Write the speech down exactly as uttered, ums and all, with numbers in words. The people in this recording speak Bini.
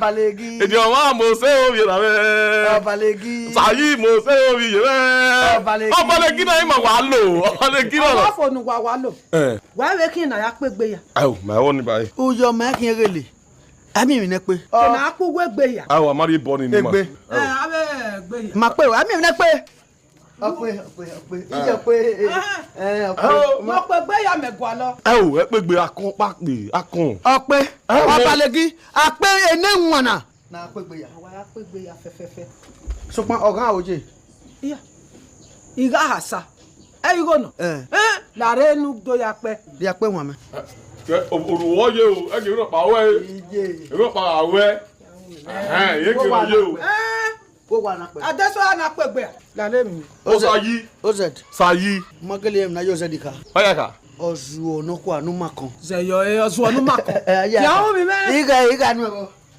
Ọbalegi. Èdè ọmọ Mose Ovie na mwẹ. Ọbalegi. Sayi Mose Ovie mwẹ. Ọbalegi. Ọbalegi na ima wa lo. Ọbalegi na. Ọmọ fonu wa wa lo. Eh. Wa vbe khin na ya kpe egbe ya. Ayo, ma ẹvbo ni ba e. Uyo ma khian ghele. Ami mi nẹ kpe. Ke na kpe uwu egbe ya. Ayo, a ma rhie bọ ni ni ma. Egbe. Eh, avbe egbe ya. Ma kpe, ami mi nẹ kpe. Ọkpe, ọkpe, ọkpe. Iye ọkpe, eh, eh, ọkpe. Mo kpe egbe ya mẹ gualọ. Ẹ o, ẹ kpe egbe akọn kpakpe, akọn. Ọkpe, ẹ o. Ọbalegi, akpe ene wana. Na kpe egbe ya. Àwa ya kpe egbe ya fẹfẹfẹ. Sokpan, ọghan oje. Iya. Igha hasa. Ẹ igho nọ. Eh. Eh, la rre enu do ya kpẹ. Ya kpẹ wan mẹ. Kẹ, o, oruwọ ye o, ẹ gẹ rọkpa wẹ. Iye. Rọkpa wẹ. Ẹhẹn, ye gẹ ye o. Eh. Wo wa na kpẹ. Adesola na kpe egbe a. Lale mi. Osayi. Ozẹd. Sayi. Magele na yo zẹd ka. Ọ ya ka. Ọzuọ nọkhua ne u ma kọn. Zẹyọ, eh, ọzuọ ne u ma kọn. Eh, ya. Ya hu mi mẹ. Igha, igha nu ẹvbo.